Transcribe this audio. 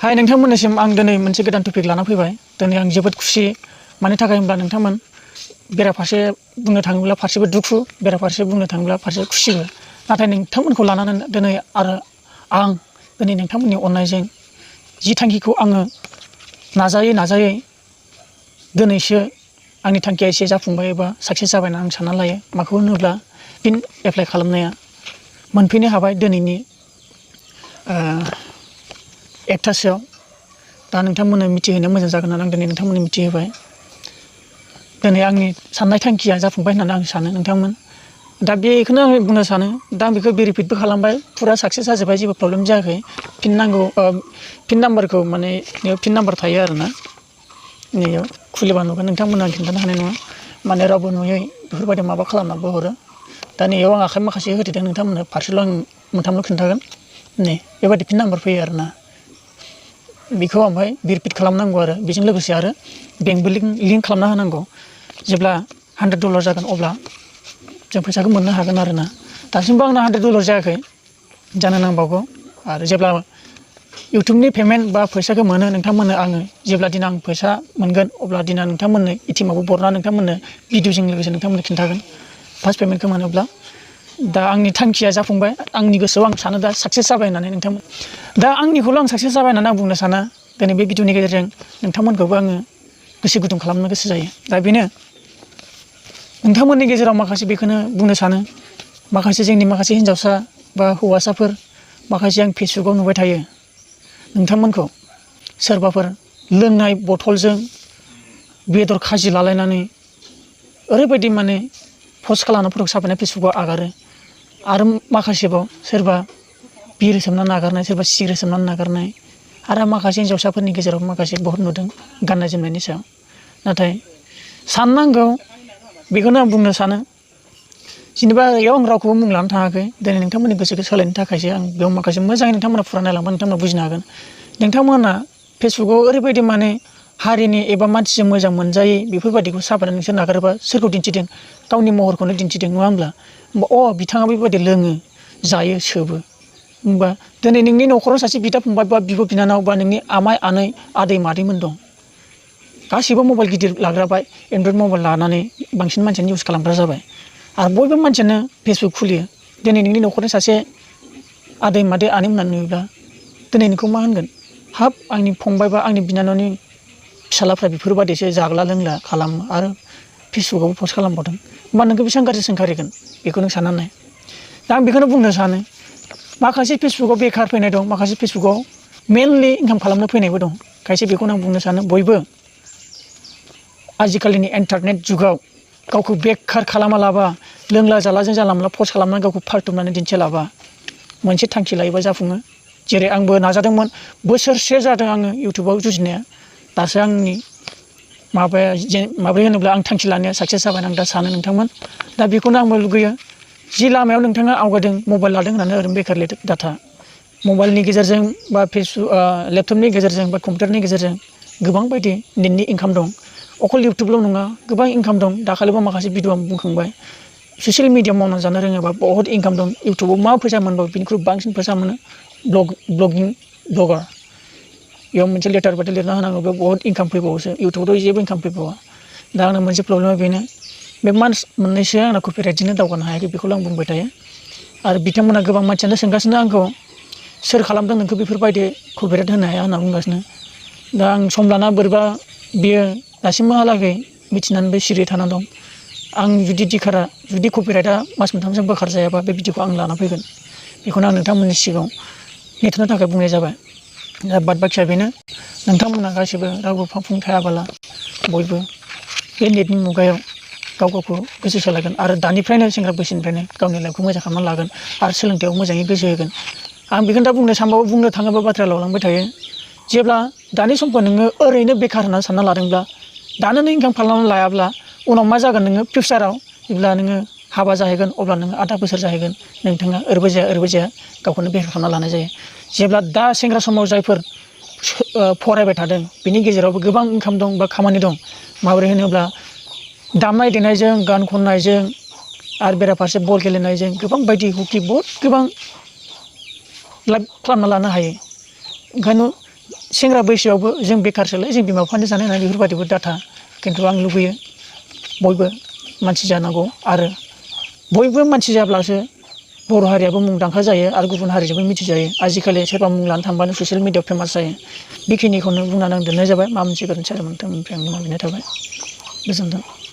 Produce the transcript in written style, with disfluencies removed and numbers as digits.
हाय नोंथांमोननिसिम आं दिनै मोनसे गोदान टपिक लाना फैबाय। दिनै आं जोबोद खुसि। मानि थाखाय होनब्ला नोंथांमोन बेराफारसे बुंनो थाङोब्ला फारसेबो दुखु, बेराफारसे बुंनो थाङोब्ला फारसे खुसिबो। नाथाय नोंथांमोनखौ लानानै दिनै आरो आं दिनै नोंथांमोननि अननायजों जि थांखिखौ आङो नाजायै दिनैसो आंनि थांखिया एसे जाफुंबाय एबा साक्सेस जाबाय होनना आं सानना लायो। माखौ होनोब्ला फिन एप्लाइ खालामनाया मोनफैनो हाबाय दिनैनि 1थासोआव। दा नोंथांमोननो मिथिहोनो मोजां जागोन होननानै आं दिनै नोंथांमोननो मिथिहोबाय। दिनै आंनि साननाय थांखिया जाफुंबाय होननानै आं सानो नोंथांमोन। दा बेखौनो आं बुंनो सानो। दा आं बेखौ भेरिफाइडबो खालामबाय, फुरा साक्सेस जाजोब्बाय, जेबो प्रब्लेम जायाखै। पिन नाम्बारखौ माने पिन नाम्बार थायो आरोना। नैयाव खुलिबा नुगोन, नोंथांमोना खिन्थानो हानाय नङा। माने रावबो नुयै बेफोरबायदि माबा खालामनाबो हरो। दा नैयाव आं आखाइ माखासे होथेदों नोंथांमोननो फारसेल' आं मोनथामल' खिन्थागोन। नै बेबायदि पिन नाम्बार फैयो आरोना। बेखौ ओमफ्राय भेरिफाइड खालामनांगौ आरो बेजों लोगोसे आरो बेंकबो लिंक खालामना होनांगौ। जेब्ला $100 जागोन अब्ला जों फैसाखौ मोननो हागोन आरोना। दासिमबो आंना $100 जायाखै, जानो नांबावगौ। आरो जेब्ला इउटुबनि पेमेन्ट बा फैसाखौ मोनो नोंथांमोननो आङो जेब्ला दिन आं फैसा मोनगोन अब्ला दिन नोंथांमोननो एटिएमआवबो बरना नोंथांमोननो भिडिअजों लोगोसे नोंथांमोननो खिन्थागोन फार्स्ट पेमेन्टखौ मोनोब्ला। दा आंनि थांखिया जाफुंबाय, आंनि गोसोआव आं सानो दा साक्सेस जाबाय होननानै नोंथांमोन। दा आंनिखौल' आं साक्सेस जाबाय होननानै आं बुंनो साना। दिनै बे भिडिअनि गेजेरजों नोंथांमोनखौबो आङो गोसो गुदुं खालामनो गोसो जायो। दा बेनो नोंथांमोननि गेजेराव माखासे बेखौनो बुंनो सानो। माखासे जोंनि माखासे हिन्जावसा बा हौवासाफोर माखासे आं फेसबुकाव नुबाय थायो। नोंथांमोनखौ सोरबाफोर लोंनाय बथलजों बेदर खाजि लालायनानै ओरैबायदि माने पस्ट खालामना फट' साफायना फेसबुकाव आगारो। आरो माखासेबाव सोरबा बिर सोमनानै नागारनाय, सोरबा सिगारेट सोमनानै नागारनाय। आरो माखासे हिन्जावसाफोरनि गेजेराव माखासे बहुत नुदों गाननाय जोमनायनि सायाव। नाथाय साननांगौ, बेखौनो आं बुंनो सानो। जेनेबा बेयाव आं रावखौबो मुं लानो थाङाखै। दिनै नोंथांमोननि गोसोखौ सोलायनो थाखायसो आं बेयाव माखासे मोजाङै नोंथांमोना फुरा नायलांबा नोंथांमोना बुजिनो हागोन। नोंथांमोना फेसबुकाव ओरैबायदि माने हारिनि एबा मानसिजों मोजां मोनजायै बेफोरबायदिखौ साफायनानै नोंसोर नागारोबा सोरखौ दिन्थिदों? गावनि महरखौनो दिन्थिदों, नङा होमब्ला? बिथाङा बेबायदि लोङो, जायो, सोबो। होमबा दिनै नोंनि न'खराव सासे बिदा फंबाय बा बिब' बिनानाव बा नोंनि आमाय आनै आदै मादैमोन दं। गासैबो मबाइल गिदिर लाग्रा बा एन्ड्रइड मबाइल लानानै बांसिन मानसियानो इउज खालामग्रा जाबाय। आरो बयबो मानसियानो फेसबुक खुलियो। दिनै नोंनि न'खरनि सासे आदै मादै आनैमोनना नुयोब्ला दिनै नोंखौ मा होनगोन? हाब आंनि फंबाय बा आंनि बिनानावनि फिसालाफ्रा बेफोरबायदिसो जाग्ला लोंला खालामो आरो फेसबुकावबो पस्ट खालामबावदों। होमबा नोंखौ बेसेबां गाज्रि सोंखारिगोन? बेखौ नों साननानै नाय। दा आं बेखौनो बुंनो सानो। माखासे फेसबुकाव बेखार फैनाय दं, माखासे फेसबुकाव मेनलि इनकाम खालामनो फैनायबो दं। खायसे बेखौनो आं बुंनो सानो, बयबो आजिखालिनि इन्टारनेट जुगाव गावखौ बेखार खालामालाबा, लोंला जालाजों जानला मोनला पस्ट खालामनानै गावखौ फाल्टुनानै दिन्थियालाबा मोनसे थांखि लायोबा जाफुङो। जेरै आंबो नाजादोंमोन, बोसोरसे जादों आङो इउटुबाव जुजिनाया। दासो आंनि माब्रै होनोब्ला आं थांखि लानाया साक्सेस जाबाय आं दा सानो नोंथांमोन। दा बेखौनो आंबो लुगैयो। जि लामायाव नोंथाङा आवगायदों, मबाइल लादों होननानै ओरैनो बेखार डाटा। मबाइलनि गेजेरजों बा लेपटपनि गेजेरजों बा कम्पिउटारनि गेजेरजों गोबां बायदि नेटनि इनकाम दं। अकल इउटुबल' नङा, गोबां इनकाम दं। दाखालिबो माखासे भिडिअ आं बुंखांबाय। ससियेल मिडिया मावनानै जानो रोङोबा बहुत इनकाम दं। इउटुबाव मा फैसा मोनबावो बिनिख्रुइ बांसिन फैसा मोनो ब्लगार। बेयाव मोनसे लेटार बायदि लिरना होनांगौ, बेयाव बहुत इनकाम फैबावोसो। इउटुबावथ' जेबो इनकाम फैबावा। दा आंना मोनसे प्रब्लेमा बेनो, बे मान्थस मोननैसो आंना कपिराइटजोंनो दावगानो हायाखै, बेखौल' आं बुंबाय थायो। आरो बिथांमोना गोबां मानसियानो सोंगासिनो आंखौ, सोर खालामदों नोंखौ बेफोरबायदि कपिराइट होनो हाया होनना बुंगासिनो। दा आं सम लाना बोरैबा बियो दासिमहालागै मिथिनानैबो सिरि थाना दं। आं जुदि कपिराइटआ मास मोनथामजों बोखार जायाबा बे भिडिअखौ आं लाना फैगोन। बेखौनो आं नोंथांमोननि सिगाङाव नेथ'नो थाखाय बुंनाय जाबाय। दा बाद बाखिया बेनो, नोंथांमोना गासैबो रावबो फांफुं थायाबाला बयबो बे नेटनि मुगायाव गावखौ गोसो सोलायगोन आरो दानिफ्रायनो सेंग्रा बैसोनिफ्रायनो गावनि लाइफखौ मोजां खालामनानै लागोन आरो सोलोंथायाव मोजाङै गोसो होगोन। आं बेखौनो दा बुंनो थाङोबा बाथ्राया लावलांबाय थायो। जेब्ला दानि समखौ नोङो ओरैनो बेखार होननानै सानना लादोंब्ला, दानो नों इनकाम खालामनानै लायाब्ला उनाव मा जागोन? नोङो फिउचाराव जेब्ला नोङो हाबा जाहैगोन अब्ला नोङो आधा बोसोर जाहैगोन, नोंथाङा ओरैबो जाया गावखौनो बेखार खालामना लानाय जायो। जेब्ला दा सेंग्रा समाव जायफोर फरायबाय थादों बिनि गेजेरावबो गोबां इनकाम दं बा खामानि दं। माबोरै होनोब्ला दामनाय देनायजों, गान खननायजों आरो बेराफारसे बल गेलेनायजों गोबां बायदि हकि बहुत गोबां लाइफ खालामना लानो हायो। ओंखायनो सेंग्रा बैसोआवबो जों बेखारसोलाय जों बिमा बिफानि जानाय होननानै बेफोरबायदिबो डाटा खिन्थु आं लुबैयो बयबो मानसि जानांगौ आरो बयबो मानसि जाब्लासो बर' हारियाबो मुंदांखा जायो आरो गुबुन हारिजोंबो मिथिजायो आजिखालि सोरबा मुं लानो थांबानो ससियेल मिडियाआव फेमास जायो बेखिनिखौनो बुंनानै आं दोननाय जाबाय माबा मोनसे गोरोन्थि जादोंमोन नोंथांनिफ्राय आं निमाहा बिनाय थाबाय गोजोन्थों।